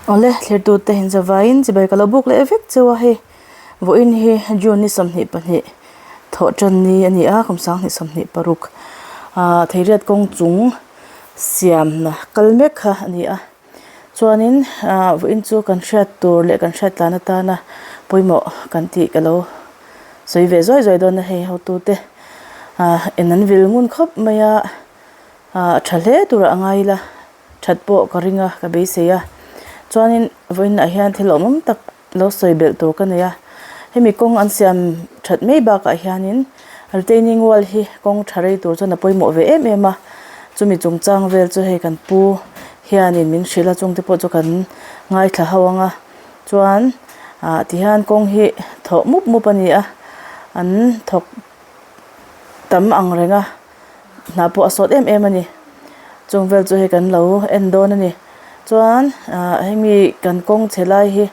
Awle thlertute inzavaiin chibai ka lo buk leh vek cheu a hei vawiin hi June ni 22 thawh tan ni a ni a kum 2026 ah theiriat kawng chung siamna kal mek kha a ni a chuanin ah vawiin chu kan hriat tur leh kan hriat tlan atana pawimawh kan tih ka lo sawi ve zuai zuai dawn a hei hotute ah en an vil ngun khawp mai a ah tha hle turah a ngai ila. That pawh ka ring a, ka beisei a. Chuanin vawiinah hian thil awmawm tak lo sawi belh tur ka nei a. Hemi kawng an siam that mai bakah hianin retaining wall hi kawng tha rei tur chuan a pawimawh ve em em a. Chumi chungchang vel chu hei kan pu hianin min hrilh a, chungte pawh chu kan ngaithla ho ang a. Chuan ah tihian kawng hi thawh mup mup a ni a, an thawk tam ang reng a. Hna pawh a sawt em em a ni. Chung vel chu hei kan lo en dawn a ni. Chuan ah hemi kan kawng chhe lai hi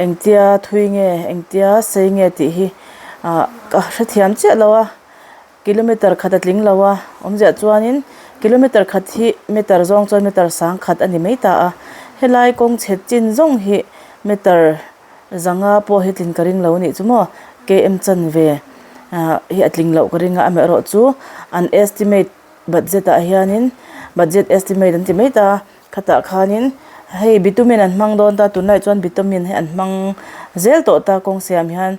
engtia thui nge engtia sei nge tih hi ah ka hrethiam chiah lo a. Kilometer khat a tling lo a awmziah chuanin kilometer khat hi meter zawng chuan meter sang khat a ni mai ta a. Helai kawng chhe chin zawng hi meter Zanga pawh hi tlin ka ring lo anih chu maw KM chanve ah hi a tling loh ka ring a amaherawh chu an estimate budget ah hianin budget estimate an ti mai ta a khatah khanin hei bitumen an hmang dawn ta tunlaiah chuan bitumen hi an hmang zel tawh ta kawng siam hian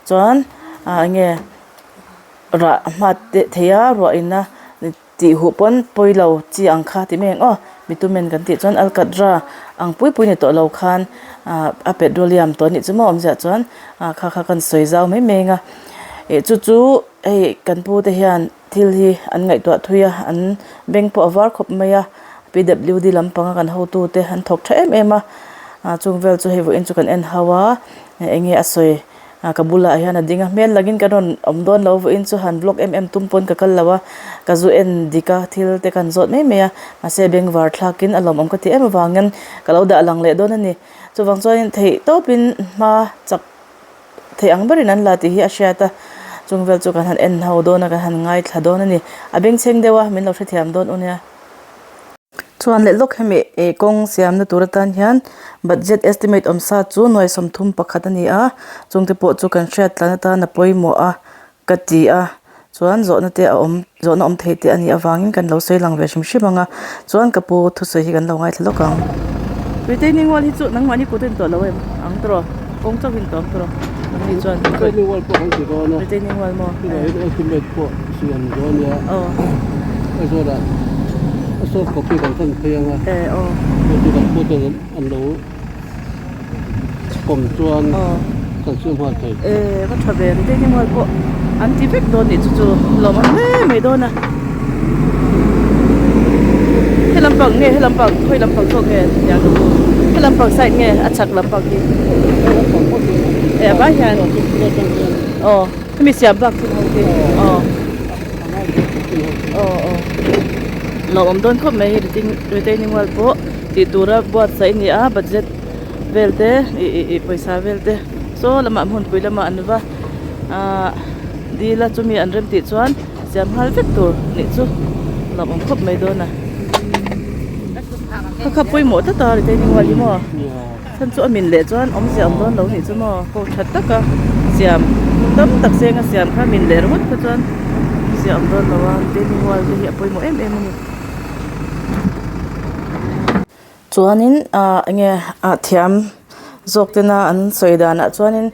chuan ah enge rah hmat teh thei a ruah ina. Tih huh pawn pawi lo chi ang kha ti mai ang aw. Bitumen kan tih chuan alkatra ang pui pui ni tawh lo khan ah a petroleum tawh anih chu maw awmzia chuan ah kha kha kan sawi zau mai mai ang a. Ih chu chu hei kan pu te hian thil hi an ngaihtuah thui a an beng pawh a var khawp mai a PWD lampanga kan hotu te an thawk tha em em a ah chung vel chu hei vawiin chu kan en ho a eng nge a sawi. Ah ka bulah hian a ding a hmel langin ka rawn awm dawn lo vawiin chu han vlog em em tum pawn ka kal lo a ka zu en dik a thil te kan zawt mai mai a mahse bengvar thlakin a lawmawm ka ti em avangin ka lo dah lang leh dawn a ni chuvang chuanin theih tawpin hma chak theih ang berin an la tih hi a hriat a chung vel chu kan han en ho dawn a kan han ngaithla dawn a ni a bengchheng deuh a min lo hrethiam dawn u nia. Chuan leh lawk hemi eh kawng siamna tur atan hian budget estimate awm sa chu nuai 31 a ni a chungte pawh chu kan hriat tlan atan a pawimawh a ka ti a chuan zawhna te a awm zawhna awm thei te a nih avangin kan lo sawi lang ve hrim hrim ang a chuan ka pu thusawi hi kan lo ngaithla lawk ang. Retaining wall hi chu nangmahni kut a intawh lo em ang tawh kawng chauh in tawh ang tawh ni chuan Retaining wall pawh kan ti dawn a retaining wall maw estimate pawh siam dawn nia aw Aizawl ah a soft copy kan fan phei ang a e aw chu kan pu ten an lo pawm chuan kan siam nghal thei e va tha ve retaining wall pawh an ti vek dawn nih chu chu lawm ang hle mai dawn a he lampang nge he lampang khawi lampang zawk nge tiang ka pu he lampang side nge a chhak lampang hi e a vai hian aw hemi siam bak thil ho hi aw aw aw lawmawm dawn khawp mai hei retaining wall pawh tih tura buatsaih a ni a budget vel te ih ih ih pawisa vel te saw lamah hmunpui lamah an va ahh dil a chumi an rem tih chuan siam nghal vek tur nih chu lawmawm khawp mai dawn a kha kha pawimawh tlat a retaining wall hi maw chhan chu a min leh chuan awmzia awm dawn lo nih chu maw ko tha taka siam tam tak senga siam kha min leh ringawt kha chuan awmzia awm dawn lo a retaining wall te hi a pawimawh em em a ni. Chuanin ah enge ah thiam zawk tena an sawi danah chuanin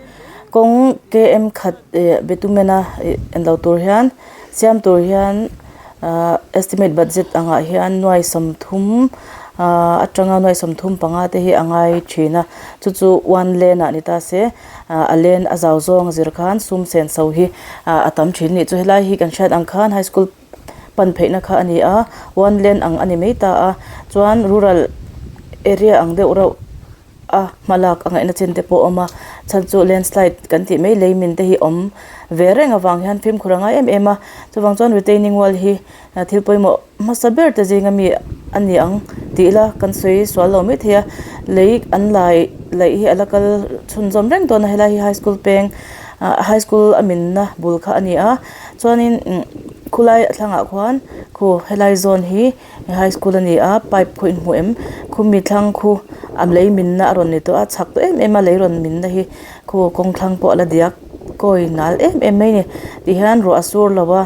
kawng km khat ih bitumen a ih englo tur hian siam tur hian ah estimate budget angah hian nuai 30 ah atanga nuai 35 te hi a ngai thin a chu chu one lane ah ni ta se ah a lane a zau zawng zir khan sum sen so hi ah a tam thin a nih chu helai hi kan hriat ang khan high school pan pheihna kha a ni a one lane ang a ni mai ta a chuan rural area ang deuh reuh a hmalak a ngaihna chin te pawh a awm a chhan chu landslide kan tih mai lei min te hi awm ve reng avang hian fimkhur a ngai em em a chuvang chuan retaining wall hi thil pawimawh hmasa ber te zinga mi a ni ang tih ila kan sawi sual lo mai thei a lei an lai laih hi a la kal chhunzawm reng dawn a helai hi high school peng ah high school a minna bul kha a ni a chuanin. Khulai a thlangah khuan khu helai zawn hi high school a ni a pipe khu in hmu em khumi thlang khu a lei minna a rawn ni tawh a chhak tawh em em a lei rawn minna hi khu kawng thlang pawh a la diak kawi nal em em mai a ni tihian ruah a sur lo a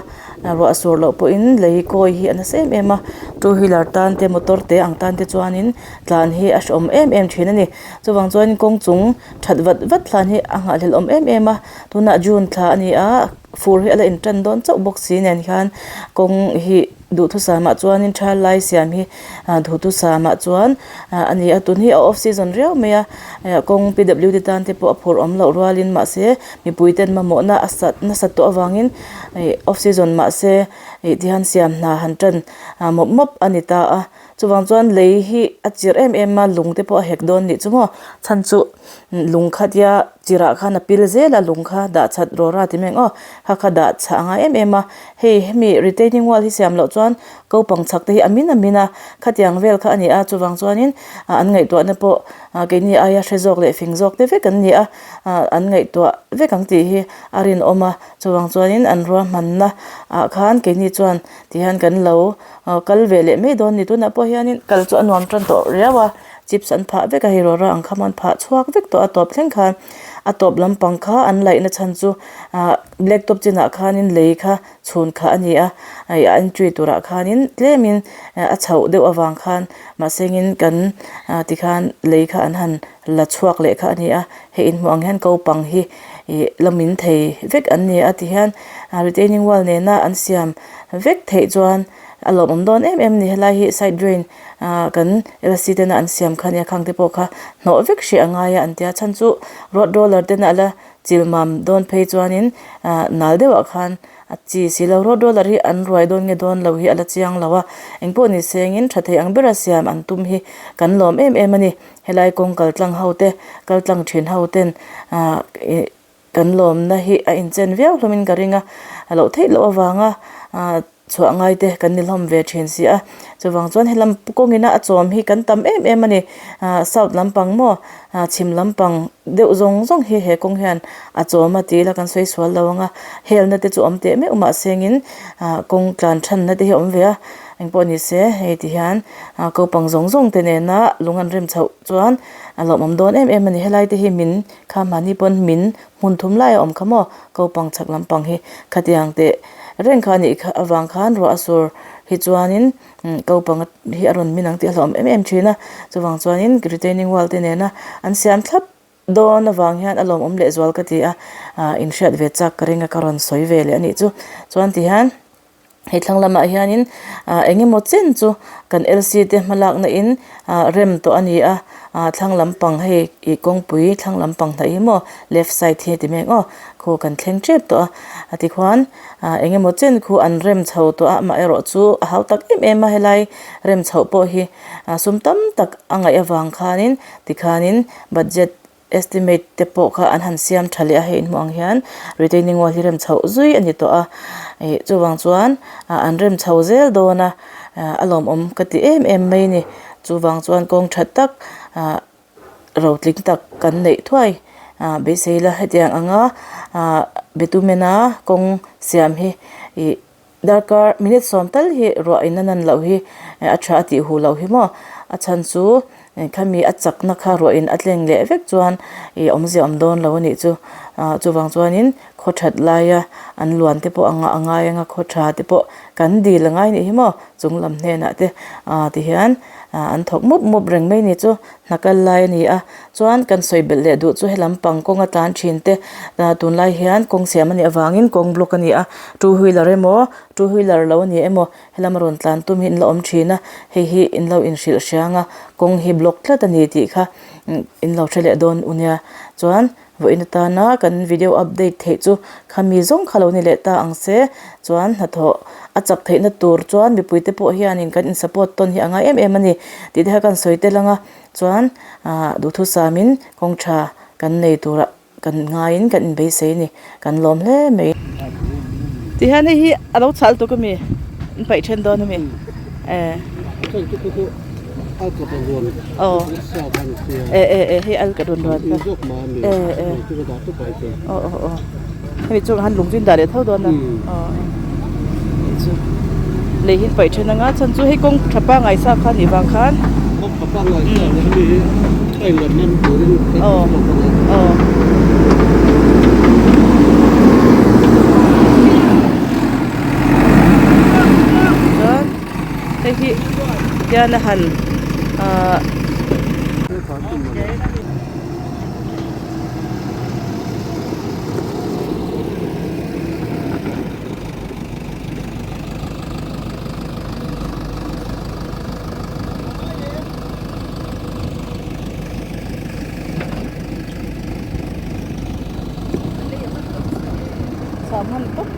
ruah a sur loh pawhin lei kawi hi a nasa em em a two wheeler tan te motor te ang tan te chuanin tlan hi a hrehawm em em thin a ni chuvang chuan kawng chung that vat vat hlan hi a nghahhlelh awm em em a tunah june thla a ni a fur hi a la in tan dawn chauh bawk si nen hian kawng hi duhthusam ah chuanin tha lai siam hi ah duhthusam ah chuan ah a ni a tun hi a off season riau mai a eh kawng p w d tan te pawh a phur awm loh rualin mahse mipui ten mamawhna a sat nasat tawh avangin ih off season mahse ih tihian siam hna han tan ah mawp mawp a ni ta a chuvang chuan lei hi a chirh em em a lung te pawh a hek dawn nih chu maw chhan chu lung kha tia chirh ah khan a pil zel a lung kha dah that rawra ti mai ang aw kha kha dah chhah a ngai em em a hei hemi retaining wall hi siam loh chuan ko pang chhak te hi a min a min a khatiang vel kha a ni a chuvang chuanin ah an ngaihtuahna pawh ah keini aia hre zawk leh fing zawk te vek an ni a ah an ngaihtuah vek ang tih hi a rinawm a chuvang chuanin an ruahmanna ah khan keini chuan tihian kan lo kal ve leh mai dawn a ni tunah pawh hianin kal chu a nuam tan tawh riau a. Chips an phah vek a hei rawra ang kha maw an phah chhuak vek tawh a tawp thleng khan a tawp lampang kha an laih na chhan chu ah black top chinah khanin lei kha chhun khah a ni a ih a entry turah khanin tlemin a chhoh deuh avang khan mahsengin kan ah tikhan lei kha an han la chhuak leh kha a ni a hei inhmuh ang hian ko pang hi ih la min thei vek an ni a tihian retaining wall nena an siam vek theih chuan a lawmawm dawn em em a ni helai hi side drain ah kan lc tena an siam kha ania khang te pawh kha hnawh vek hrih a ngai a an tia chhan chu road roller tena ala chil mam dawn phei chuanin ah nal deuhah khan a chi si lo road roller hi an ruai dawn nge dawn lo hi ala chiang lo a engpawh ni sengin tha thei ang bera siam an tum hi kan lawm em em a ni helai kawng kal tlang ho te kal tlang thin ho ten ah ih kan lawmna hi a inchen viau hlawmin ka ring a a loh theih loh avanga ah chhuah ngai te kan ni hlawm ve thin si a chuvang chuan helam kawngin a a chawm hi kan tam em em a ni ah south lampang maw ah chhim lampang deuh zawng zawng hi he kawng hian a chawm a tih ila kan sawi sual lo ang a helna te chu awm teh meuh mahse engin ah kawng tlan thanna te hi a awm ve a engpawh ni se hei ti hian ah kopang zawng zawng te nena lung an rem chhoh chuan a lawmawm dawn em em a ni helai te hi min Kha mahni pawn min hmun thum lai a awm kha maw? Kopang chhak lampang hi khatiang teh reng kha a nih avang khan ruah a sur hi chuanin kopang hi a rawn min ang tih a hlauhawm em em thin a. Chuvang chuanin retaining wall te nena an siam thlap dawn avang hian a lawmawm lehzual ka ti a, inhriat ve chak ka ring a ka rawn sawi ve leh a nih chu. Chuan tihian. Hei thlang lamah hianin ah eng emaw chen chu kan L C te hmalakna in ah rem tawh a ni a ah thlang lampang hei ih kawngpui thlang lampang hnaih hi maw left side hi a ti mek aw khu kan thleng tep tawh a a tikhuan ah eng emaw chen khu an rem chho tawh a amaherawh chu a hau tak em em a helai rem chhoh pawh hi ah sum tam tak a ngaih avang khanin tikhanin budget Estimate te pawh kha an han siam tha leh a hei inhmuh ang hian retaining wall hi rem chhoh zui a ni tawh a ih chuvang chuan ah an rem chho zel dawn a a lawmawm ka ti em em mai a ni chuvang chuan kawng tha tak ah rotling tak kan neih thuai ah beisei la hetiang anga ah bitumen a kawng siam hi ih Darkar minute sawm tal hi ruah in a nan loh hi a tha a tih huh loh hi maw? A chhan chu khami a chakna kha ruah in a tleng leh vek chuan ih awmzia awm dawn lo a nih chu. Chuvang chuanin khaw that laia an luan te pawh a ngah a ngai anga khaw tha te pawh kan dil a ngai nih hi maw? Chung lam hnenah te tihian an thawk mup mup reng mai ni chu. Hna kal lai a ni a, chuan kan sawi belh leh duh chu helam pang kawng a tlan thin te tunlai hian kawng siam a nih avangin kawng block a ni a, two wheeler emaw two wheeler lo a ni emaw helam a rawn tlan tum hi an la awm thin a, hei hi in lo inhrilh hriang a, kawng hi block tlat a ni tih kha in lo hre leh dawn u nia, chuan Vawiin atana kan video update theih chu khami zawng kha lo ni leh ta ang se chuan hnathawh a chak theihna tur chuan mipuite pawh hianin kan in support tawn hi a ngai em em a ni tih te kha kan sawi tel ang a chuan ah duhthusamin kawng tha kan nei turah kan ngaiin kan inbeisei a ni kan lawm hle mai. Tihian hei hi a lo chhal tuk ami an paih then dawn ami eh. Aw eh eh eh hei al ka rawn ruat kha eh eh aw aw aw hemi chungah khan lung chu in dah leh tho dawn a aw. chu lei hi paih then anga chhan chu hei kawng tha pangai sa kha nih vang khan Kawng tha pangai sa leh hemi hi a inrem nan turin kan ti chhuak a ni. Aw. Chuan hei hi tian a han ahh. Chah hman tawp.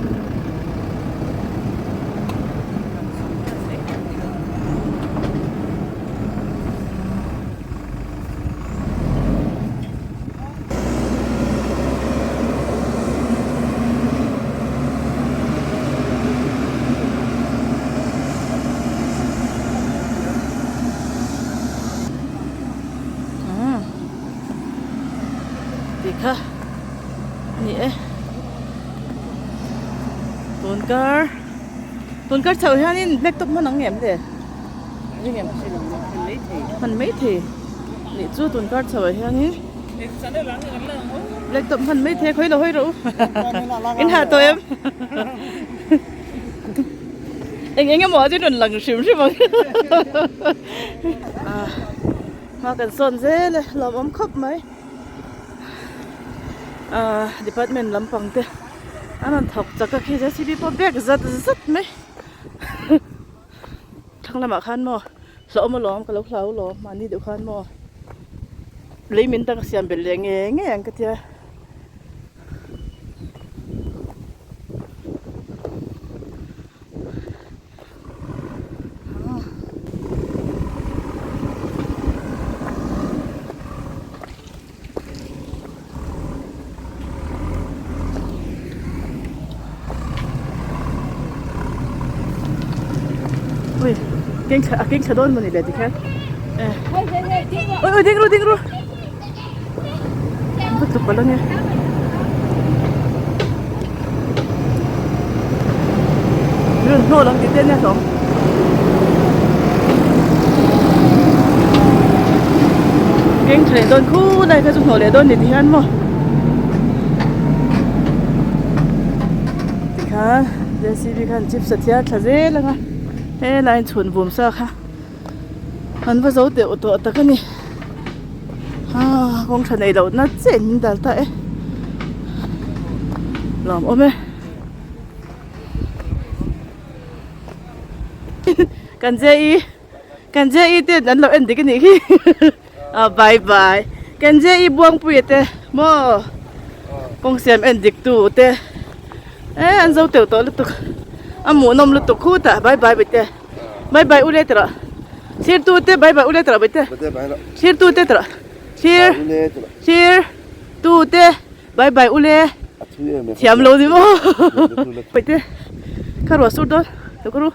Tih kha a ni e tun kar tun kar chhoh hianin black top hman ang ngem le hman mai thei nih chu tun kar chhoh ah hianin black top hman mai thei a khawi lo hawi rawh u in hah tawh em eng eng emaw ah chuan rawn lang hrim hrim ang hma kan sawn zel e lawmawm khawp mai ah department lampang te an rawn thawk chak a khi jcb pawh bag zat zat mai. Thlang lamah khan maw hlauhawm alawm ka lo hlau alawm mahni deuh khan maw lei min dang a siam belh leh nge nge ang ka tia. Ui keng thla a keng thla dawn mawni le tikhian eh ui ui ding ru ding ru ka tluk palh ange rawn hnawh lang tih te ania hlawm. Keng tha leh dawn khulai kha chu hnawh leh dawn ni ti hian maw tikhan jcb khan chips a thiar thla zel ang a helai in chhun vum sa kha an va zo teuh tawh tak a ni aa kawng tha neih loh na chiah in min dal ta e lawm awm e. Kan JE kan JE ten an lo en dik anih hi a bye bye kan JE Buangpuia te maw kawng siam en dik tu te e an zo teuh tawh lutuk a hmuhnawm lutuk khutah bye bye bete bye bye ule tawh rawh thlir tu te bye bye ule tawh rawh bete thlir tu te tawh rawh thlir thlir tu te. Bye bye ule thiam lo ni maw paihte kha ruah sur dawn lo ka ru.